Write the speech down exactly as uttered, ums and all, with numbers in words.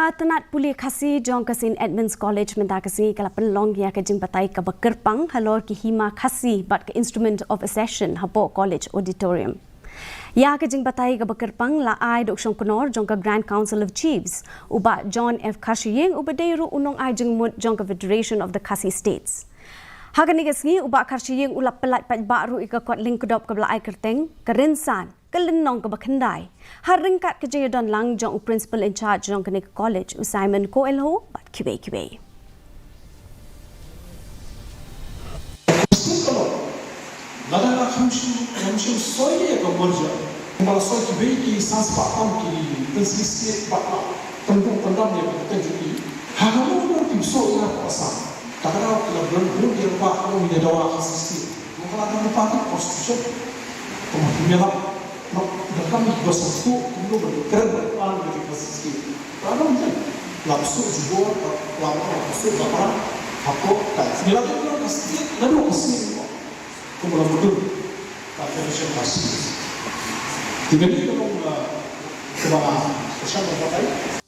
Ka tnat pule Khasi jong ka St Edmund's College mynta ka sngi ka la pynlong ïa ka jingbatai kaba kyrpang halor ki hima Khasi bad ka Instrument of Accession hapoh College Auditorium. Ïa ka jingbatai kaba kyrpang la ai da u shongknor jong ka Grand Council of Chiefs, u Bah John F Kharshiying, uba dei ruh u nongai jingmut jong ka Federation of the Khasi States. Ha kane ka sngi, u Bah Kharshiying u la pyllait paidbah ruh ïa ka kot lyngkdop kaba la ai kyrteng Ka Rynsan, Ka Lynnong Kaba Khyndai, ha ryngkat ka jingïadon lang jong u Principal in Charge jong kane ka college, u Simon Koelho, bad kiwei kiwei. Lada nga kham shu, kham shu soi ïa ka merger. Kumba la soi kiwei ki san spah tam ki Khasi State bad la pyndam pyndam ïa ka kyrteng jong ki. Ha kano kano ki bsut ïa ka Assam. Ka daw ki la bun bun ïa ka ba ka ong ïa dawa Khasi State. Kumba la dang party constitution. Kumba ki ïa la. Nok da kam ki ba sa tu kumno ba kren ba pan ïa ka Khasi State. Ka dang jan. La bsut jubor, la bsut la para. Hapoh ka. Ïa la tu ka state, la dua ka state. Kumba la mudur ka Federation Party. Ti kane ka long, uh, kaba ka shang ka patai.